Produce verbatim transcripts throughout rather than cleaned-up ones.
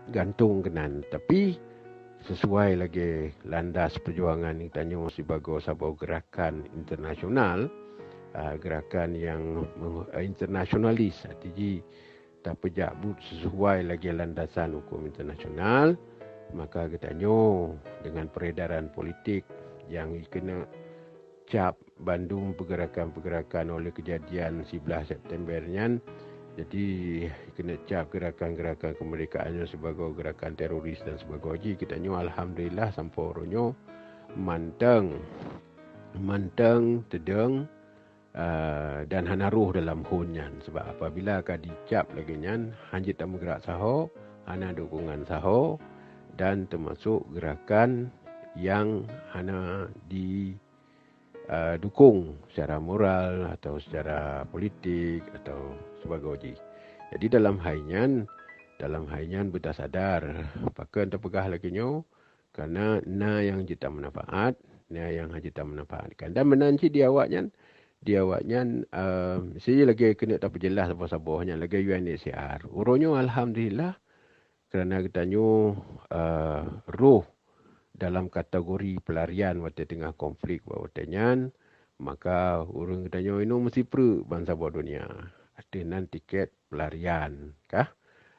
gantung keunan. Tapi sesuai lagée landas peujuangan geutanyoe sibagoe saboh gerakan internasional, ah, gerakan nyang meng-, internasionalis, arti jih tapeujak buet sesuai lagée landasan huköm internasional, maka geutanyoe deungon peredaran politik nyang jikeuneuk cap bandum peugerakan-peugerakan oleh keujadian siblaih September nyan. Jadi, keuneuk cap geurakan-geurakan keumeurdekaan nyoe sibagoe geurakan teroris dan sibagoe jih. Geutanyoe alhamdulillah sampoe uroe nyoe mantong, mantong teudong, eh, dan hana rhoh dalam hon nyan. Sebab apabila ka dicap lagée nyan, hana jeuet tameugrak sahoe, hana dukungan sahoe, dan teumasok geurakan nyang hana di, eh, dukong secara moral atau secara politik atau sibagoe jih. Jadi dalam hai nyan, dalam hai nyan beutasadar, pakon tapeugah lagée nyoe, karena na nyang jeuet tamanfaat, na nyang hana jeuet tamanfaatkan. Dan meunan cit di awaknyan, di awaknyan, eh, si lagée keuneuk tapeujeulaih saboh-saboh nyan lagée U N H C R. Uroe nyoe alhamdulillah, karena geutanyoe, eh, rhoh dalam kategori pelarian watée teungoh konflik bak watée nyan, maka ureuëng geutanyoe inoe meusipreuk bansaboh dunia. Ateueh nan tiket pelarian kah?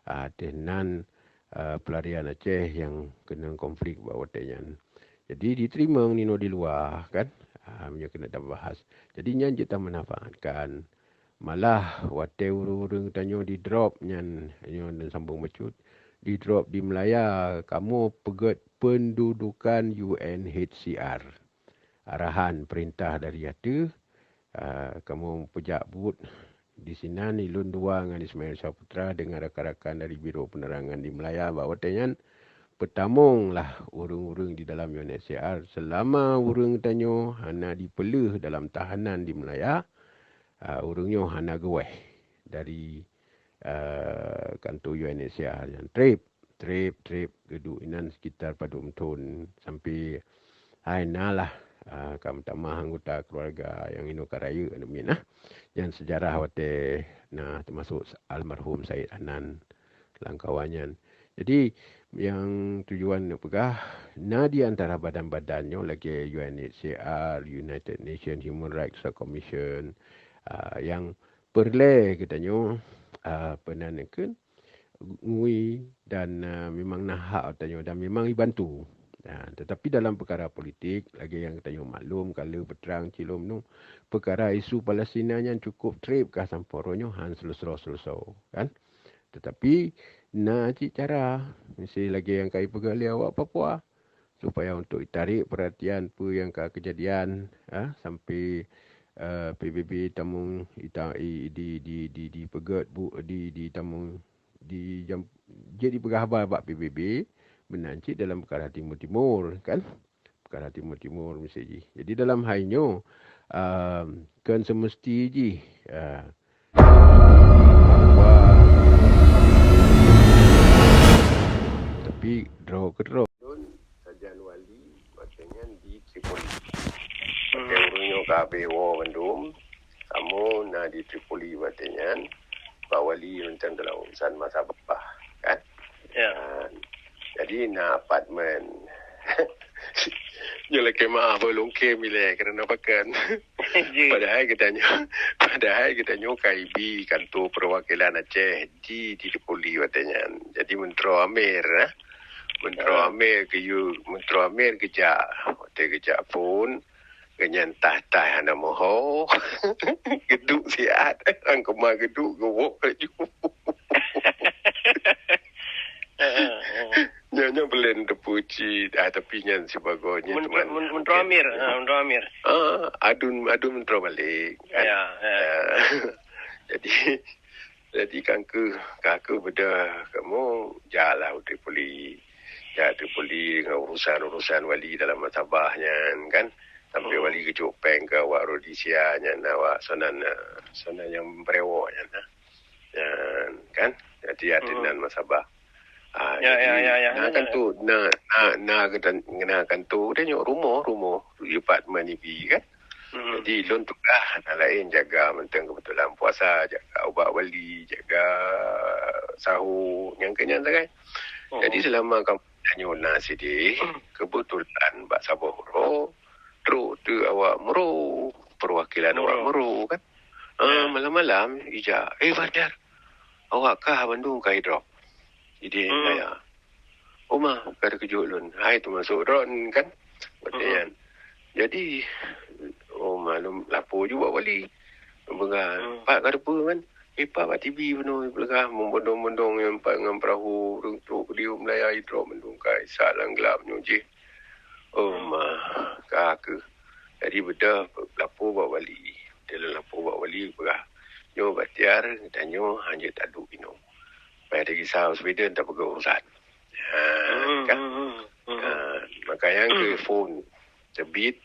Ateueh nan, eh, pelarian Aceh nyang keunong konflik bak watée nyan. Jadi, jiteurimong inoe di luwa, kan? Ah, meunyoe keuneuk tabahas. Jadi, nyan jeuet tamanfaatkan. Malah, watée ureuëng-ureuëng tanyoe di-drop nyan, nyoe dan sambung bacut, di-drop di Malaya, kamoe peugét pendudukan U N H C R. Arahan peurintah dari ateueh, ah, kamoe peujak buet. Disinan, ulôn dua ngon Ismail Saputra deungon rakan-rakan dari Biro Penerangan di Malaya bak watée nyan, peutamong lah ureuëng-ureuëng di dalam U N H C R. Seulama ureuëng tanyoe hana dipeuleueh dalam tahanan di Malaya, ah, ureuëng nyoe hana geuwéh dari, ah, kantô U N H C R nyan. Treb, treb, treb, geuduek inan sekitar padum thon sampai hai na lah, ah, ka meutamah anggota keuluwarga nyang inoe ka rayeuk aneuk miet nah. Nyan seujarah watée na teumasok almarhum Said Anan lam kawan nyan. Jadi, nyang tujuan neuk peugah, na di antara badan-badan nyoe lagée U N H C R, United Nations Human Rights Commission, ah, nyang peureulée geutanyoe, ah, peunan neukheun ngui dan, ah, memang na hak geutanyoe dan memang jibantu. Ah, tetapi dalam peukara politik, lagée nyang geutanyoe maklum, ka lheueh peutrang cilom nyoe, peukara isu Palestina nyan cukup treb ka sampoe uroe nyoe han seuleusoe-seuleusoe, kan? Tetapi na cit cara, miseue lagée nyang ka jipeugah lé awak Papua, supaya untuk jitarék peurhatian peue nyang ka keujadian, ah, sampai, eh, P B B tamong ita-, i-, di, di, di, dipeugét bu-, di, di tamong di jam, jadi peugah haba bak P B B, meunan cit dalam peukara Timur-Timur, kan? Peukara Timur-Timur miseue jih. Jadi dalam hai nyoe, ah, kon seumeusti jih, ah, bahwa, tapi droe keudroe. Lôn sajan wali watée nyan di Tripoli. Watée ureuëng nyoe ka habéh woe bandum, kamoe na di Tripoli watée nyan, bak wali mantong dalam urusan masa bah, kan? Ya. Ah, jadi na apartemen. Nyoe lakée meu'ah bak lôn kheun ilée, karena pakon. Ji. Padahai geutanyoe, padahai geutanyoe ka ibi kantô peuwakilan Aceh di, di Tripoli watée nyan. Jadi Meuntroe Amir, eh. Meuntroe Ah. Amir geuyue, Meuntroe Amir geujak. Watée geujak phon, geuhnyan tah-tah hana meuho. Geuduek siat, rang keumah geuduek geuwoe laju. Heeh, heeh. Nyoe, nyoe beulen teupeu cit, ah, tapi nyan sibagoe nyan Meuntroe, teuma. Meun-, Meuntroe Amir, ha, Meuntroe Amir. Ah, adun, adun Meuntroe Malik, kan? Ya, ya. Ah, jadi, jadi kan keuh, ka keuh beudôh kamoe jak lah u Tripoli. Jak Tripoli deungon urusan-urusan wali dalam Sabah nyan, kan? Sampai Hmm. wali geujok péng keu awak Rhodesia nyan, awak Sonan, ah, Sonan nyang Brewok nyan, ah. Nyan, kan? Jadi, ateueh Hmm. nan Masabah. Ah, Ya, jadi, ya, ya, ya. na Nyan, kantô, na, na, na keutan-, na kantô, dia nyok rumoh, rumoh, departemen ibi, kan? Hmm. Jadi, lôn tugaih hana laén jaga mantong keubeutulan puasa, jaga ubat wali, jaga sahô, nyang keu nyan sagai. Jadi selama kamoe tanyoe na sideh, kebetulan bak saboh uroe, trok teuk awak Meuro, perwakilan awak Meuro kan. Ah, malam-malam ija, "Eh, Fajar, awak kah bandum ka idrop?" Jadi saya, "Oh ma, ka teukeujot lôn." Hai teumasok droen kan. Watèe nyan. Jadi, oh ma, lôn lapor ju bak wali. Lôn peugah, "Pat ka teupeue kan?" "Eh, pat bak T V bunoe," peugah, membondong-bondong nyan pat ngon peurahô, ureueng trok keudéh u Malaya, idrop mandum ka isak lam glab nyoe jih. Oh ma, ka keuh. Jadi beudôh lapor bak wali. Lôn lapor bak wali peugah, "Nyoe Batiar, geutanyoe hanjeuet taduek inoe. Payah tagisa u Sweden tapeugah urusan." Ha, kan? Ha, maka nyang keuh phon teubiet,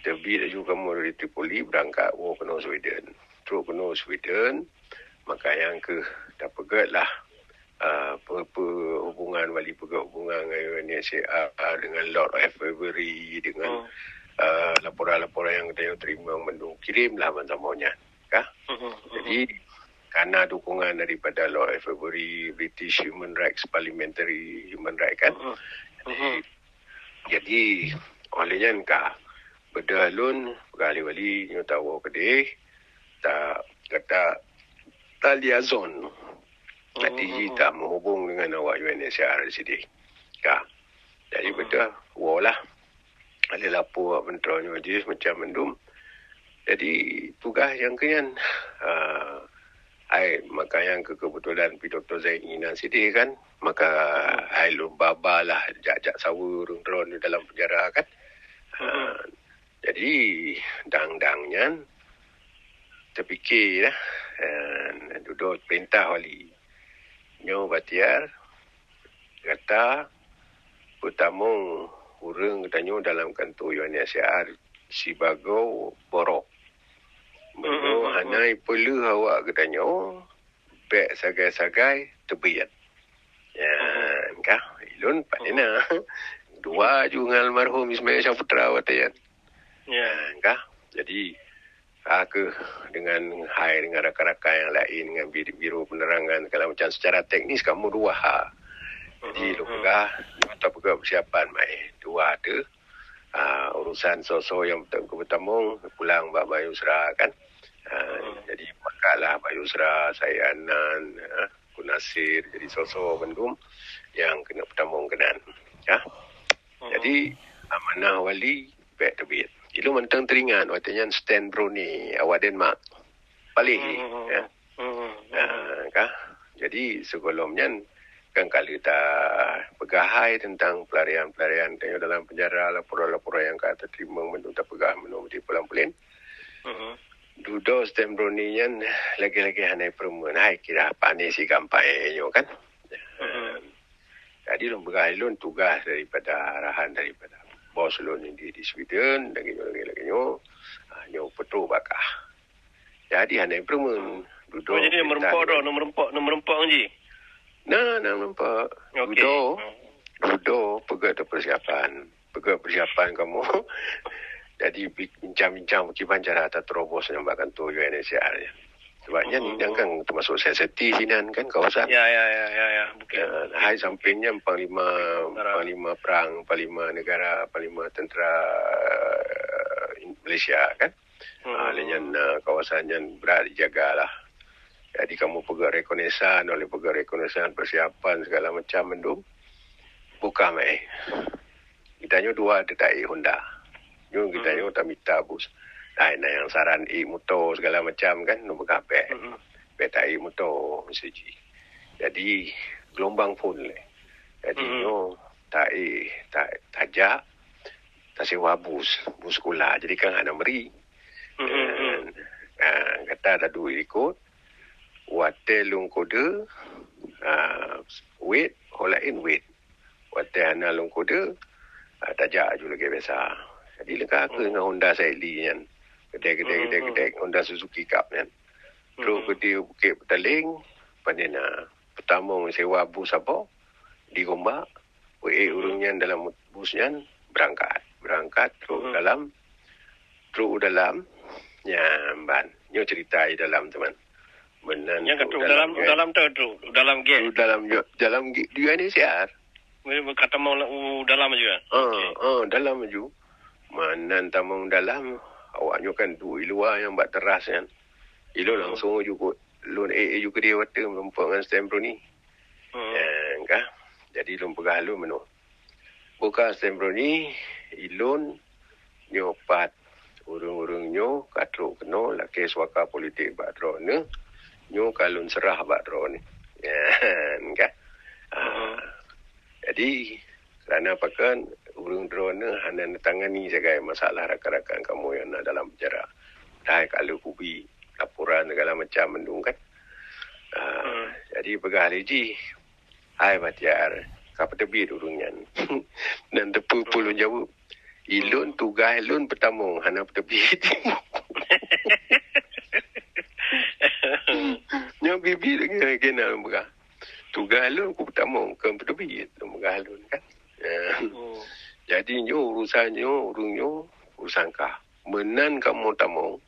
teubiet laju kamoe dari Tripoli beurangkat woe keunoe Sweden. Trok keunoe Sweden, maka nyang keuh tapeugèt lah, ah, pe-, pe-, hubungan wali peugèt hubungan ngon U N H C R, dengan Lord of Avebury, dengan, ah, laporan-laporan nyang geutanyoe teurimong mandum, kirém lah bansaboh nyan, kah? Jadi, karena dukungan daripada Lord Avebury, British Human Rights, Parliamentary Human Rights kan. Jadi, jadi, oleh nyan ka, beudôh lôn, peugah lé wali, nyoe tawoe keudéh, ta-, gata, ta liaison. Jadi, ta meuhubung dengan awak U N H C R di sideh. Ka. Jadi, beudôh, woe lah. Ada lapor awak peuntroe nyoe jih macam mandum. Jadi, tugaih nyang keu nyan, ah, ai, maka nyang keu keubeutulan pi Dokto Zaini na sideh kan, maka ai lôn ba-ba lah jak-jak saweue ureueng droen di dalam penjara kan. Ah, jadi, dang-dang nyan teupike lah, ah, dudoe peurintah wali. Nyoe Batiar, gata peutamong ureueng geutanyoe dalam kantô U N H C R sibagoe borok. Meunyoe hana ipeuleueh awak geutanyoe, bèk sagai-sagai teubiet. Ya, ka, ulôn pat na. Dua ju ngon almarhum Ismail Syahputra watèe nyan. Ya, ka. Jadi, ka keuh dengan hai, dengan rakan-rakan nyang laén, dengan bi-, biro penerangan, segala macam. Secara teknis kamoe dua ha. Jadi, lôn peugah, nyoe tapeugah persiapan mai. Dua tu, ah, urusan soe-soe nyang beutôi keu peutamong, pulang bak Bayu Sra kan. Ah, jadi, pakaklah Bayu Sra, Said Anan, ah, Ku Nasir, jadi soe-soe bandum nyang keuneuk peutamong keunan. Ya. Jadi, amanah wali bèk teubiet. Ilôn mantong teuringat watèe nyan Sten Bruni, awak Denmark. Paléh, ya. Ah, ka. Jadi, sigohlom nyan, kan ka lheueh tapeugah hai teuntang peularian-peularian tanyoe dalam penjara, laporan-laporan nyang ka tateurimong mandum tapeugah meunurot di pulan-pulan. Dudoe Sten Bruni nyan lagèe-lagèe hana ipeureumeun. Hai kira pane si gampang nyoe kan. Jadi lôn peugah lôn tugaih daripada arahan daripada bos lôn di, di Sweden, lagèe nyoe, lagèe, lagèe nyoe. Ah, nyoe peutrok bak kah. Jadi hana ipeureumeun. Dudoe. Oh, jadi na meureumpok droe, na meureumpok, na meureumpok ngon jih? Na, na meureumpok. Okey. Dudoe, dudoe peugèt persiapan. Peugèt persiapan kamoe. Jadi, bi-, bincang-bincang kiban cara taterobos nyan bak kantô U N H C R nyan. Sebab nyan, hmm, nyan kan termasuk sensitif sinan kan kawasan. Ya, ya, ya, ya, ya. Okey. Ya, hai samping nyan panglima, panglima perang, panglima negara, panglima tentera, eh, Malaysia kan. Hmm. Ah, lé nyan, ah, kawasan nyan brat dijaga lah. Jadi kamoe peugèt rekonesan, oleh peugèt rekonesan, persiapan segala macam mandum. Buka meu'èh. Geutanyoe dua teuh taék Honda. Nyoe geutanyoe tamita bus. Ai, na nyang saran ék moto segala macam kan, nyoe peugah bèk. Bèk taék moto, miseue jih. Jadi, geulumbang phôn lé. Jadi, nyoe taék, ta-, tajak, tasewa bus, bus sekolah. Jadi kan hana meuri. Dan, ah, gata taduek likot, watèe lôn kode, ah, wèt, ho laén wèt. Watèe hana lôn kode, ah, tajak aju lagèe biasa. Jadi leuka keuh ngon Honda Saihatli nyan. Gedek, gedek, gedek, gedek, Honda Suzuki Cup nyan. Trok keudéh Bukét Peutaleng, pane na. Peutamong sewa bus saboh di Gombak, peuék ureueng nyan dalam bus nyan, beurangkat. Beurangkat trok u dalam, trok u dalam, nyan ban. Nyoe cerita di dalam teuma. Meunan Nyang ka trok dalam, dalam gate. Dalam tu, trok dalam gate. Trok dalam, dalam gate, di U N H C R. Meunan ka tamong u dalam juga. Ah, ah, dalam laju. Meunan tamong dalam, awak nyoe kan duek i luwa nyang bak teras nyan. Ilôn langsung laju ku, lôn ék laju keudéh watèe meurumpok ngon Stem Brownie. Hmm. Nyan ka. Jadi lôn peugah lôn meunoe. Buka Stem Brownie, ilôn nyoe pat ureueng-ureueng nyoe ka trok keunoe lakèe suaka politik bak droeneuh, nyoe ka lôn seurah bak droeneuh. Nyan ka. Ah. Hmm. Jadi, kerana pakon ureueng droeneuh hana neutangani sagai masalah rakan-rakan kamoe nyang na dalam penjara. Padahai ka lheueh kubi laporan segala macam mandum kan. Ah, hmm. Jadi peugah lé jih, "Hai Bahtiar, ka peuteubiet ureueng nyan?" Dan teupeu peue lôn jaweueb, "Ilôn tugaih lôn peutamong hana peuteubiet." Nyoe biet-biet lagèe na lôn peugah. Tugaih lôn ku peutamong, kon peuteubiet lôn peugah lôn kan. Ya. Hmm. Jadi nyoe urusan nyoe, ureueng nyoe, urusan kah. Meunan kamoe tamong,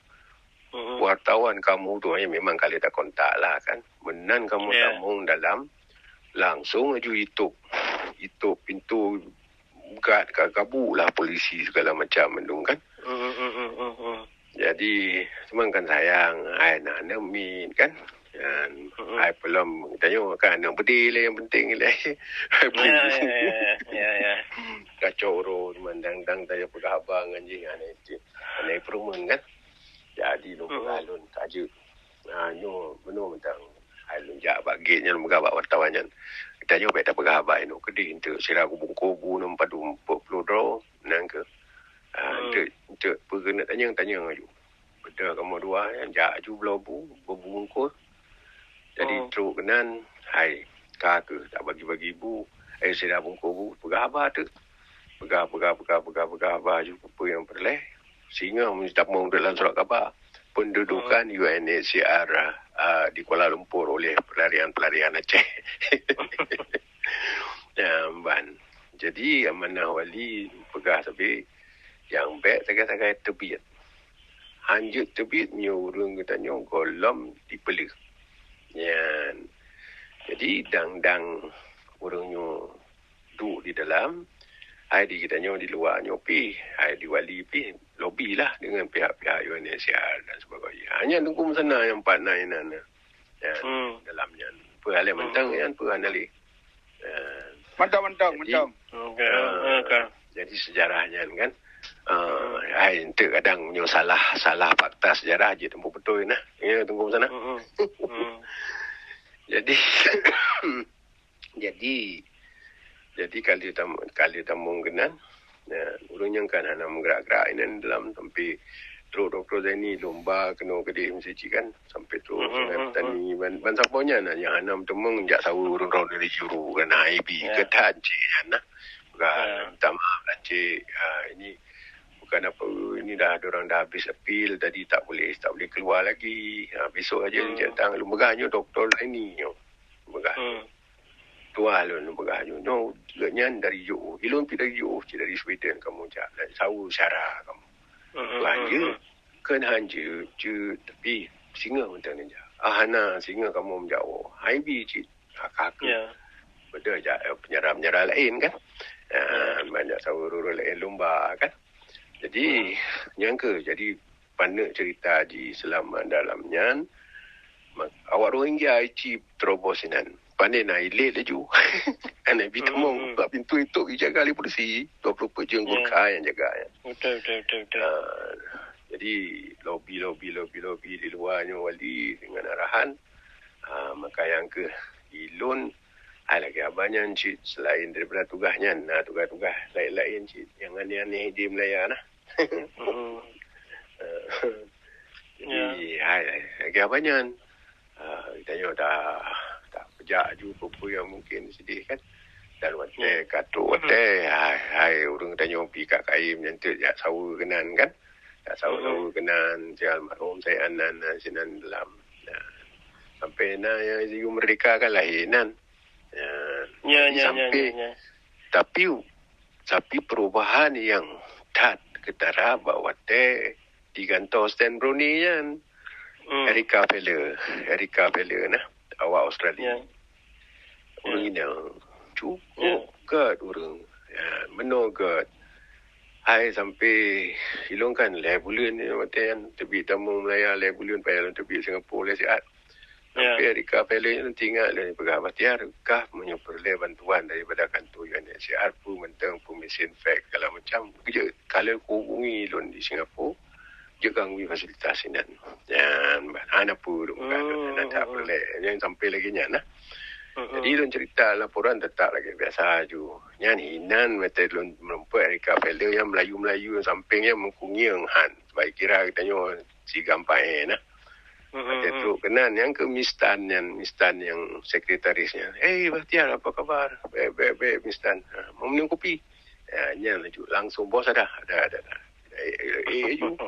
hmm, wartawan kamoe tu, eh, memang ka lheueh takontak lah kan. Meunan kamoe, ya, tamong dalam, langsung laju itôp. Itôp pintoe, guard ka gabuk lah, polisi segala macam mandum kan. Hmm, hmm, hmm, hmm, hmm. Jadi, cuma kan sayang, ai na aneuk miet kan. Dan, hmm, ai peulom, tanyoe kan aneuk beudé lé nyang penting lé. Ai, ya, ya, ya, ya, ya. Kacau uroe, mandang-dang tanyoe peugah haba ngon jih, aneuk Aneuk Peurumeun kan. Jadi lôn, hmm, peugah lôn ka jeuet. Ha, nyoe meunoe mantong. Hai lôn jak bak gate nyan, lôn peugah bak wartawan nyan, "Geutanyoe bèk tapeugah haba inoe keudéh, eunteuk sira geubungkôh bu nyan padum peuet ploh droe, nyan keuh." Ha, hmm, eunteuk, eunteuk peue keuneuk tanyong, tanyong laju. Beudôh kamoe dua nyan jak laju bloe bu, bu bungkôh. Jadi, hmm, trok keunan, hai, ka keuh tabagi-bagi bu, eh, sira bungkôh bu, peugah haba teuk. Peugah, peugah, peugah, peugah, peugah haba laju peue-peue nyang peureulèe. Singoh meutamong dalam surat kaba, pendudukan, hmm, U N H C R, ah, di Kuala Lumpur oleh pelarian-pelarian Aceh. Ya, ban. Jadi, amanah wali peugah sabe, nyang bèk sagai-sagai teubiet. Hanjeuet teubiet meunyoe ureueng geutanyoe gohlom dipeuleueh. Nyan. Jadi, dang-dang ureueng nyoe duek di dalam, hai di geutanyoe di luwa nyoe pih, hai di wali pih, lobi lah deungon pihak-pihak U N H C R dan sebagainya. Hanya Teungku Meusana nyang pat na inan. Ya, hmm, dalam nyan. Peue hal nyang, hmm, mantong nyan, peue hana lé. Ya. Mantong, mantong, jadi, mantong. Okey, ah, okey. Jadi sejarah nyan kan, ah, hmm, ai, eunteuk kadang meunyoe salah, salah fakta sejarah jeuet teumpat beutôi nah. Ya, Teungku Meusana. Hmm, hmm. Hmm. Jadi, jadi, jadi ka lheueh tam-, ka lheueh tamong keunan, ya, ureueng nyang kan hana meugerak-gerak inan dalam sampai trok Doktor Zaini lomba keunoe keudéh meusici kan, sampai trok, hmm, Sungai, hmm, Petani, hmm, ban, ban saboh nyan na nyang hana meuteumong jak saweue ureueng droeneuh di Juru kan, hai bi, ya, keu that cit nyan nah. Bukan, ya, minta maaf lah cit. Ha, ini bukan apa, ini dah, dorang dah habis appeal tadi, tak boleh, tak boleh keluar lagi. Ha, besok aja, hmm, datang lôn peugah nyoe Doktor Zaini nyoe. Peugah. Hmm. Tuah lôn peugah nyoe, nyoe geuh nyan dari Johor. Ilôn pih dari Johor, cit dari Sweden kamoe jak. Dan saweue syara kamoe. Hmm, hmm, hmm, hmm. Keu han jeuet, jeuet, tapi singoh mantong neujak. Ah, hana, singoh kamoe meujak woe. Hai bi cit. Ah, ka keuh. Ya. Beudôh jak, eh, peunjara-peunjara laén kan. Ah, ya, banyak saweue ureueng laén lomba kan. Jadi, hmm, nyan keuh. Jadi, paneuk cerita jih seulama dalam nyan, ma-, awak Rohingya cit teurobos inan. Pané na ilét laju. Aneuk bi tamong, hmm, hmm, bak pintoe itôp ijaga lé polisi, dua ploh peuet jeuem, ya, Gurkha nyang jaga nyan. Betul, betul, betul, betul. Ah, jadi lobi, lobi, lobi, lobi di luwa nyoe wali deungon arahan. Ah, maka nyang keuh ilôn, ai lagèe haba nyan cit, selain daripada tugaih nyan, na tugaih-tugaih laén-laén cit nyang aneh-aneh di Malaya nah. Hmm. Jadi, ya, hai, hai, lagèe haba nyan. Ah, geutanyoe dah, dah peujak aju peue-peue nyang mungkin sideh kan. Dan watèe, hmm, ka trok watèe, hai, hai, ureueng geutanyoe pih ka kayém nyan teuk jak saweue keunan kan. Jak saweue, hmm, saweue keunan, si almarhum Said Adnan, ah, sinan dalam. Nah, sampai na nyang yue meurdeka ka lahé nan. Ya. Ya, ya, ya, sampai, ya, ya. Tapi, tapi perubahan nyang that keutara bak watèe di kantô Stan Brownie nyan. Hmm. Erika Pele, Erika Pele nah, awak Australia. Ya. Ureueng inong cukup gèt ureueng. Ya, meunoe gèt. Hai sampai ilong kan lhèe buleuen ni watèe nyan teubiet tamong Malaya, lhèe buleuen payah lôn teubiet Singapura lé siat. Ya. Sampai Erika Pele nyan teuingat lôn peugah, "Bahtiar, kah meunyoe peureulèe bantuan daripada kantô U N H C R, peue mantong, peue mesin fax, segala macam, keujeuet ka lheueh kuhubungi lôn di Singapura, jeuet kah ngui fasilitas inan." Nyan, hana peue lôn peugah lôn, hana that peureulèe. Nyan sampai lagèe nyan nah. Jadi lôn cerita laporan teutap lagèe biasa aju. Nyan inan watèe lôn meureumpok Erika Pele nyan Melayu-Melayu sampéng nyan meukungieng han. Bah kira geutanyoe sigampang eh nah. Watèe trok keunan nyang keu Mistan nyan, Mistan nyang sekretaris nyan. "Eh, Bahtiar, apa khabar?" "Bèk, bèk, bèk, Mistan." "Ha, mau minum kopi?" Ya, nyan laju langsung bos ada, ada, ada. Eh, eh, eh, aju.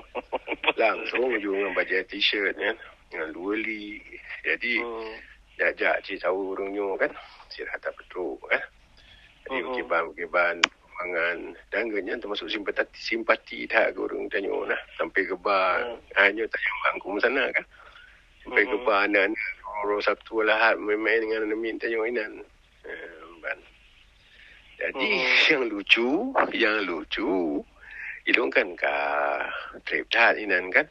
Langsung aju ngon bajèe t-shirt nyan, ngon luweli. Jadi, jak-jak cit saweue ureueng nyoe kan, sira that peutrok kan. Jadi, kiban-kiban mangan dan geuh nyan teumasuk simpati, simpati that keu ureueng tanyoe nah. Sampai geuba, ha, nyoe tanyong bak Teungku Meusana kan. Sampai geuba aneuk-aneuk uroe Sabtu Ahad main-main ngon aneuk miet tanyoe inan. Eh, ban. Jadi, nyang lucu, nyang lucu, ilong kan ka trép that inan kan.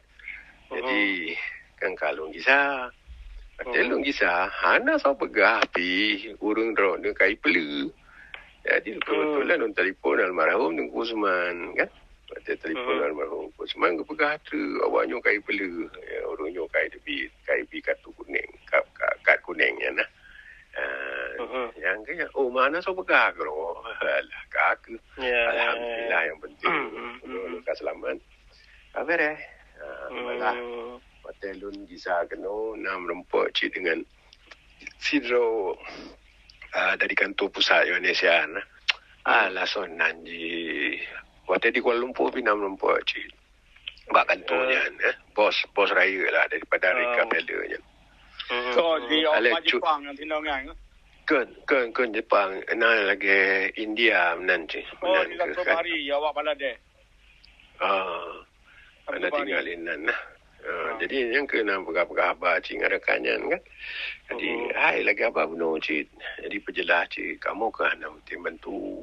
Jadi, kan ka lôn gisa. Watèe lôn gisa, hana soe peugah pih ureueng droeneuh ka ipeuleueh. Jadi, keubeutulan lôn telepon almarhum Teungku Usman kan. Watèe telepon almarhum Teungku Usman geupeugah treuk awak nyoe ka ipeuleueh. Ya, ureueng nyoe ka iteubiet, ka ibi kartu kunéng, ka, ka, kad kunéng nyan nah. Ah, nyang keu, "Oh, mana soe peugah keudroe?" Alah, ka keuh. Ya, ya, ya. Alhamdulillah, nyang penting lôn ka seulamat. Ka bèrèh. Ah, malah watèe lôn gisa keunoe na meureumpok cit deungon sidroe, ah, dari kantô pusat Indonesia nah. Alah, soe nan jih. Watèe di Kuala Lumpur pih na meureumpok cit. Bak kantô nyan, eh. Bos, bos rayeuk lah daripada Erika Pele nyan. Kon di awak Jepang nyang tinoe nyan. Kon, kon, kon Jepang. Na lagèe India meunan cit. Oh, meunan di Tanjung Sari, awak Bangladesh. Ah, hana tinggai lé nan nah. Ah, jadi nyang keunan peugah-peugah haba cit ngon rakan nyan kan. Jadi, hai lagèe haba bunoe cit. Jadi, peujeulaih cit, kamoe keuh hana meusti bantu.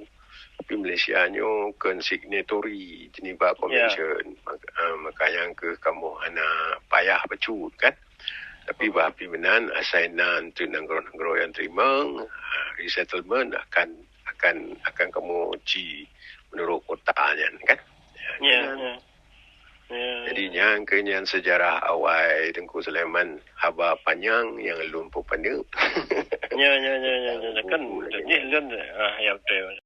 Tapi Malaysia nyoe kon signatory Geneva Convention. Maka, ah, maka nyang keuh kamoe hana payah bacut kan. Tapi bah pih meunan asai na enteuk nanggroe-nanggroe nyang teurimong, ah, resettlement akan, akan, akan kamoe ji meunurot kuota nyan kan. Ya, ya. Jadi nyan keuh nyan seujarah awai Teungku Sulaiman, haba panyang nyang lôn peupaneuk. Ya, ya, ya, ya, ya. Kan, nyoe lôn, ah, ya beutôi.